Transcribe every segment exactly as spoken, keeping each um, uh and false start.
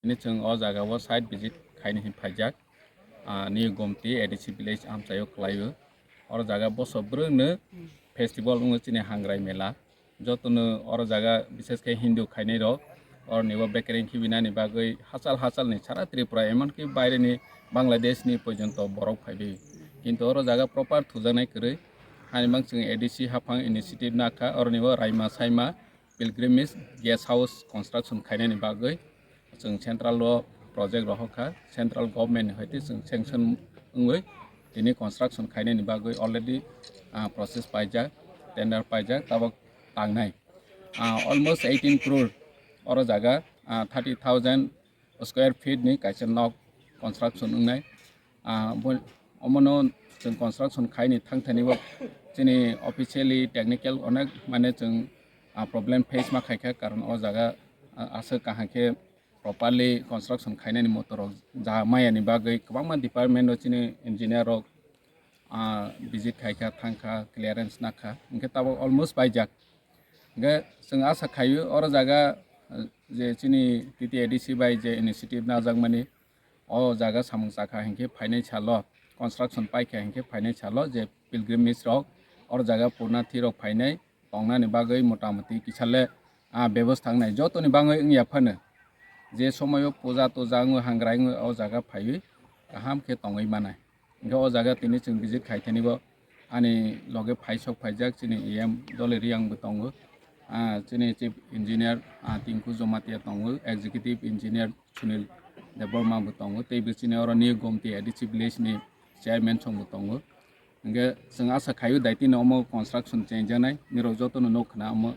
Tini chwng o jaga o site visit khaini hin phaijak. Ah, New Gomti A D C village amchaio khlaio. Oro jaga boso bwrwngno festival wngo chini Hangrai Mela. Jotono oro jaga bishesh khe Hindu khainai rok oroni bo bekereng khibinani bagwi hachal hachal ni sara Tripura, emonki baire ni Bangladesh ni porjonto borok phaibai. Kintu oro jaga proper thujaknai kwrwi. Hani mang chwng A D C haphang initiative nakha oroni bo raima saima pilgrimage guest house construction khainani bagwi chwng central o project rohor kha, central government ni hoite chwng sanction wngwi tini construction khainani bagwi already, ah, process paijak, tender paijak, tabok tangnai. Ah, almost eighteen crore oro jaga, ah, thirty thousand square feet ni kaisa nok construction wngnai. Ah, bo, omono chwng construction khaini thangthani bo chini officially technical onek mane chwng, ah, problem face ma khaikha, karon o jaga, ah, aswk kaham khe properly construction khainani motorok ja mayani bagwi kwbangma department o chini engineer rok, ah, visit khaikha, thangkha, clearance nakha, hinkhe tabok almost paijak. Hinkhe chwng asa khaio oro jaga, ah, je chini T T A D C bai je initiative najakmani, o jaga samung chakha hinkhe phainai salo, construction paikha hinkhe phainai salo je pilgrimage rok oro jaga purnathi rok phainai tongnani bagwi motamoti kisa le, ah, bebostha wngnai. Jotoni bagwi wngya phano je somoio puja toja wngwi hangrai wngwi o jaga phaiwi kaham khe tongwi manai. Hinkhe o jaga tini chwng visit khaithani bo ani loge phaisok phaijak chini E M Doloi Riyang bo tongo, ah, chini chief engineer, ah, Tinku Jamatia tongo, executive engineer Sunil Debbarma bo tongo, tei bo chini oro New Gomti A D C village ni chairman song bo tongo. Hinkhe chwng asa khaio daitino omo construction chengjaknai, nirok jotono nuk khna omo,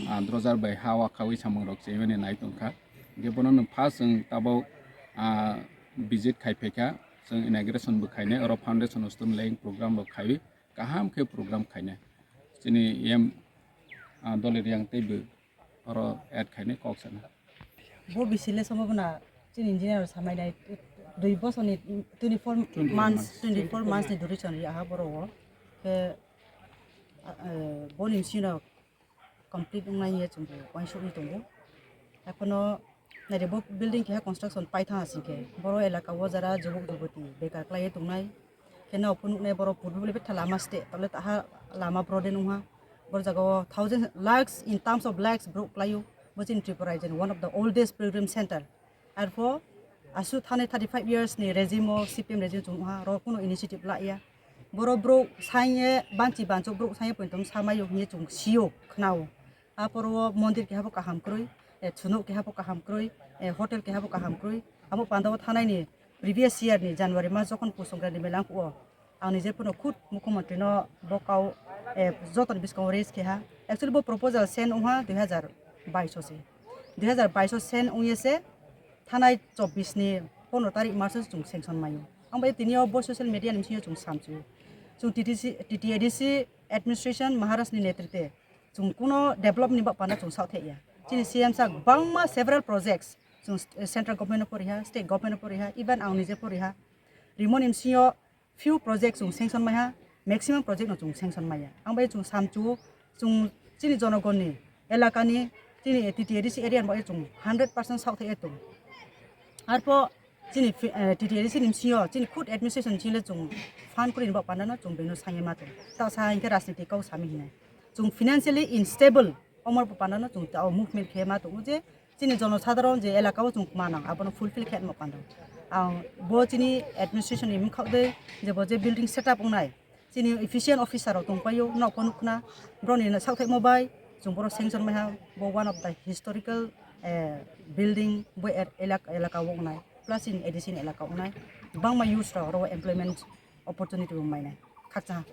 ah, drojar bai ha o khaui samung rok chengmani nai tongkha. Hinkhe bono no first chwng tabok, ah, visit khai phaikha, chwng inauguration bo khainai, oro foundation stone laying program rok khaiwi kaham khe program khainai. Chini E M, ah, Doloi Riyang tei bo oro add khainai kok sana. Bo bisile somo bwna chini engineer samai nai dui bosor ni twenty four months, twenty four months ni duration ri aha borok o. Khe, ah, eh, boni bisingo complete wngnai hiye chwng bo uansukgwi tongo. Ekhono naidi bo building keha construction paithang asing khe boro elaka o jara jubuk jubati bekar khlaiwi tongnai. Khe nao phunuknai borok purbi bwlai betha lama state tole taha lama broaden wngha. Boro jaga o thousand lakhs, in terms of lakhs borok khlaio. Bo chini Tripura raijani one of the oldest pilgrim center. Arpho aswk thani thirty five years ni regime o, C P M regime chwng wngha, oro kuno initiative la ya. Boro borok sanye banchi banchuk borok sanye pointom samaio hinwi chwng sio, khnao. Aporo o mondir keha bo kaham kwrwi, eh, chunuk keha bo kaham kwrwi, eh, hotel keha bo kaham kwrwi. Amo panda o thanai ni previous year ni January mas jokhon Pus Songkranti mela wngkhu o, ang nije phano khud Mukhyamantri no bo kau, eh, joto ni bwskango raise khe ha. Actually bo proposal send wngha dui hazar baish o se. Dui hazar baish o send wngya se thanai chobbish ni pondro tarik mas o chwng sanction maio. Ang bai tini o bo social media ni bisingo chwng samchu. Chwng T T C, T T A D C administration Maharaj ni netrite chwng kuno develop ni bapano chwng saothek ya. Chini C M sa bangma several projects chwng st-, central government no poriha, state government no poriha, even ang nije poriha. Rimoni bisingo few project chwng sanction maiha, maximum project no chwng sanction maiya. Ang bai chwng samchu, chwng chini jonogonni, elakani, chini T T A D C area ni bagwi chwng hundred percent saohthaio tong. Arpho chini fi-, eh, T T A D C ni bisingo chini khud administration chini le chwng fund kwrwini bo pandano chwng bino sangwi ma tong. Tao sa hinkhe rajniti kok sami hinai. Chwng financially unstable, omor bo pandano chwng tao movement khe ma tongo je chini jono sadharon je elaka o chwng manang abono fulfill khe ma pando. Ang bo chini administration ni mkhok de je bo je building setup wngnai, chini efficient officer rok tongpaio, nokho nukhna, broni saohthaimo bai chwng borok sanction maiha, bo one of the historical, eh, building bo er-, elak-, elaka o wngnai, plus in addition elaka o wngnai, bangma youth rok oro employment opportunity bo mainai khakchang.